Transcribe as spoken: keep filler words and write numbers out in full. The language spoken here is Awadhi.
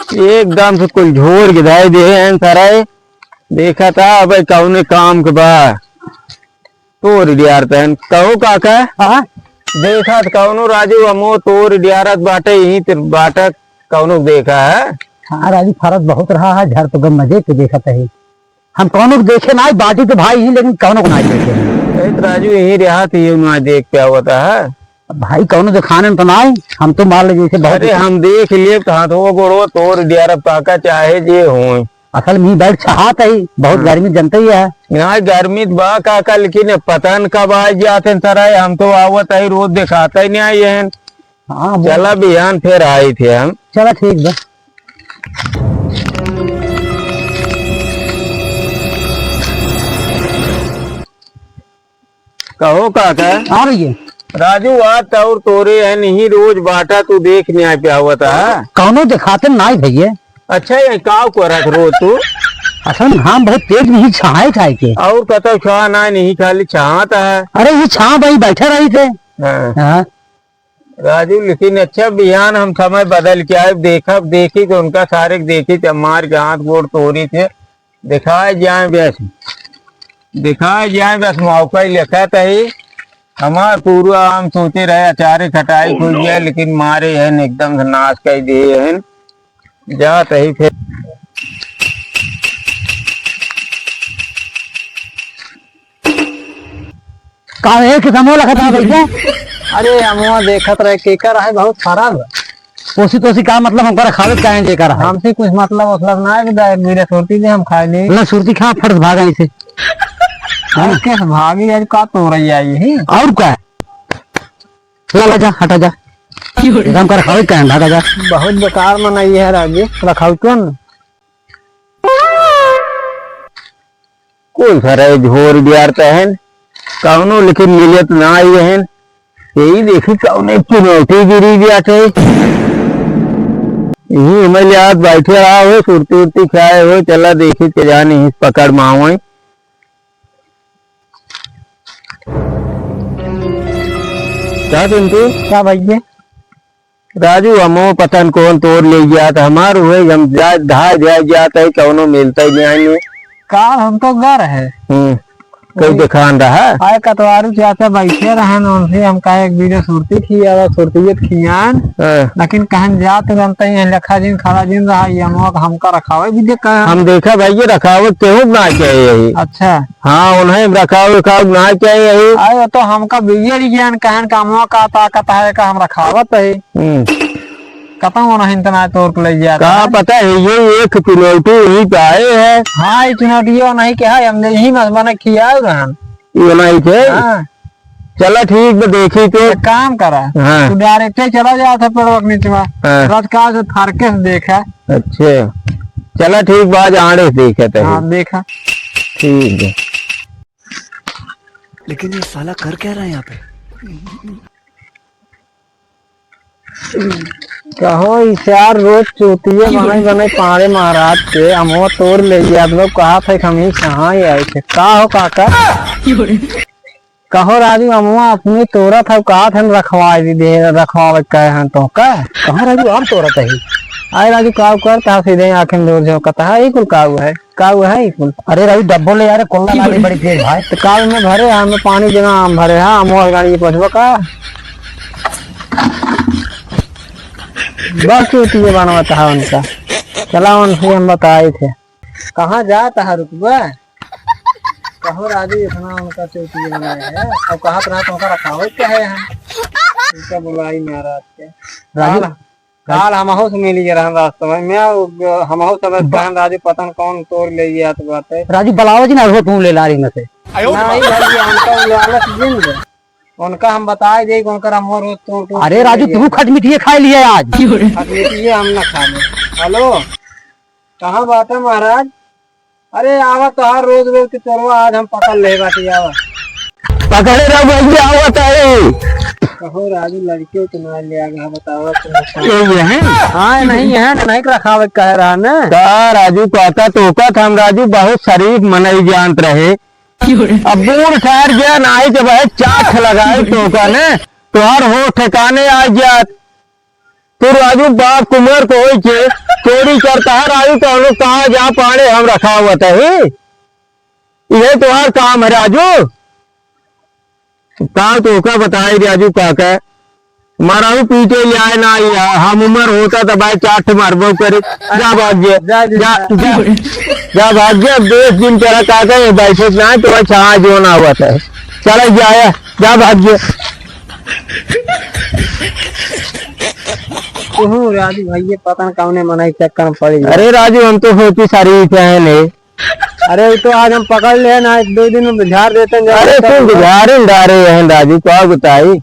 एकदम से कुल झोर के धइ दिहे हैं सराय। देखा था अब कौने काम के बा। तोर यार तहन कहो काका। हाँ? देखा त कौनो राजू अमो तोर यारत बाटे, यही ते बाटे कौनो देखा है। हाँ राजू, फरत बहुत रहा है, झर तो गम मजे के देखत है। हम कौनो के देखे ना, बाटी तो भाई ही, लेकिन कौनो को ना देखे। ए, तो राजू यही रहा तो ये ना देख के आवता है। भाई कौनो दिखाने तो ना, हम तो मान ले जैसे बहुत अरे हम देख लिए तो हाथ वो गोड़ो तोर यारत काका चाहे जे होए। असल में ही बैठ छहात है, बहुत हम्म। गर्मी जनते ही है। ना गर्मी त बा काका, लेकिन पता न कब आ जाते हैं सराय, हम तो आवत है रोज दिखाते ही नहीं आए हैं। हाँ, बोल। चला बिहान फिर आई थे हम। चला ठीक बा। कहो काका। हाँ भैया। राजू, आज तो और तोरे है नहीं, रोज बाटा तू देख न्याय पे आवत है। कौनो दिखाते नाई भैया। अच्छा, ये काव करत रोज तू? असल में घाम बहुत तेज नहीं छाए खाए के। और कतौ छाह ना नहीं, खाली छाहत है। अरे ये छाह भाई बैठे रही थे। हाँ। हाँ। राजू, लेकिन अच्छा, बिहान हम समय बदल के आए, देखब, देखी तो उनका सारे के देखी तो हमार के हाथ गोड़ तोरी थे, दिखाए जाए बस, दिखाए जाए बस, मौका ही लिखा तही। हमार पूरा हम सोचे रहे अचारे खटाई खुल जाए, लेकिन मारे हैं एकदम से नाश कर दिए हैं। जा तही फिर। का है कि समूह लखत है भैया? अरे, अमुआ देखत रहे, केकर है बहुत खराब। ओसी तोसी का मतलब, हमका रखावे काहे जेकर है? हमसे कुछ मतलब, मतलब ना है, विदा एक बीरे सुरती दे, हम खाए ले। ना सुरती खा, फट भागा इसे। हाँ? कैसे भागी यार, का तो रही है ये? और का? ला, ला जा, हटा जा। एकदम का रखावे काहे, भागा जा। बहुत बेकार मनई है राजू, रखाऊ क्यों न? कुल सारा झोर बियार तहन, कौनो लेकिन मिलत ना आई हन। यही देखी कौने चुनौती गिरी गया थे। यही हमें याद बैठे रहा हो, सुरती उरती खाए हो, चला देखी के जाने ही पकड़ मावे। का चिंटू? का भैया? राजू, हमो पता न कौन तोर ले गया था, हमार हुए हम जा, धाय जाए जात है, कौनो मिलता ही नहीं। का हम तो घर है। हम्म, कोई वही। दिखान रहा। आए कतवारू चाचा बैठे रहन, उनसे हम कहे एक वीडियो सुरती खियावा, सुरती खियान। हाँ। लेकिन कहन जात रहन तई लेखा जिन खड़ा जिन रहा, ये हमो हमका रखावे भी दे कहा। हम देखा भाई, ये रखावे केहू ना चाहिए यही। अच्छा। हाँ, उन्हें रखाव, रखाव ना चाहिए यही। अरे, तो हमका बिगड़ गया न, कहन का अमवा का ताकत है, का हम रखावत है। हम्म। कतौ नहीं इतना तोर के ले गया का था। पता है, ये एक चुनौती यही पे आए है। हाँ, ये चुनौती ये नहीं के है, हमने यही मत बने खियाल रहन। ये नहीं थे? हाँ। चला ठीक बा, देखी तो। एक काम करा, हाँ। तू direct ही चला जा था पेड़वा के नीचे में। हाँ। रात का से फारके से देखा। अच्छा, चला ठीक बा, आज आड़े से देखा था। हाँ, देखा। ठीक है। लेकिन ये साला कर क्या रहा है यहाँ पे? कहो, ई चार रोज चूतिया बने बने पाड़े महाराज के, अमवा तोर ले गया, आप लोग कहा था कि हम ही कहाँ ही आए थे। का हो काका? कहो राजू, अमवा अपनी तोरा था, कहा था रखवा दी दे, रखवा कहे हैं तो का? कहाँ राजू, आम तोरा था ही? आए राजू, काव करता सीधे आँखें में जोर झोंकता है, ये कुल काव है? का हुआ है कुल? अरे रवि, डब्बो ले यार, कोल्ला लागे बड़ी तेज भाई। तो काल में भरे, हम पानी देना, हम भरे, हाँ, हम और गाड़ी पहुँचबो का? बस चूतिए बनवत है उनका। चला उनसे हम बताए थे। कहाँ जात है रुकबा? कहो राजू, इतना उनका चूतिए बनाए है। अब कहा तो ना तुमका रखावे के है हम। इनका बुलाई महाराज के। राजू, काल काल हमहू से मिल गए रहन रास्ता में। मैं उ-, हमहू सब बा- कहन राजू पता न कौन तोड़ ले गया तो बात है। राजू बलावत ना हो तू ले लारी में से। नहीं भाई, ये हमका उ लालच दिन दे। उनका हम बताए दे कि उनकर अमवा रोज तोड़ तोड़ अरे के राजू, ले तू गया। खटमिटिए खाए लिए आज। खटमिटिए हम ना खा ले। हेलो, कहाँ बात है महाराज? अरे आवा तोहार रोज रोज के चोरवा आज हम पकड़ ले बाटी आवा। पकड़े रहो बहन जी, आवा तारे। कहो राजू लड़के के ना ले आगे बतावा तो। ये, ये है? हाँ, नहीं है, नहीं रखावे कह रहा ना। का राजू काका तोका था हम राजू बहुत शरीफ मनई जानत रहे। अब बूढ़ ठहर गया ना आई जब है चाख लगाए तोका ने तोहार हो ठिकाने आ जात। तू राजू बाप कुमार को होई के चोरी करता है राजू, तो हम लोग कहाँ जा पाड़े हम रखा हुआ था ही? यह तुम्हार काम है राजू। का तो का बताई राजू काका, मारा हूँ पीटे ले आए ना आए, हम उम्र होता तो भाई चार ठे मारबो करे। जा भाग जे, जा, जा, जा, जा। जा भाग जे, अब दस दिन तेरा काका ये बैठे ना है, तो भाई छा जो ना हुआ था। चला जाया, जा भाग जे। तू राजू भाई, ये पता न कौने मनाई चक्कर में पड़ी। अरे राजू, हम तो सोची सारी पहन है। अरे, वो तो आज हम पकड़ ले ना, एक दो दिन में झाड़ देते हैं, अरे, तू झाड़ ही डारे हैं राजू, का बताई?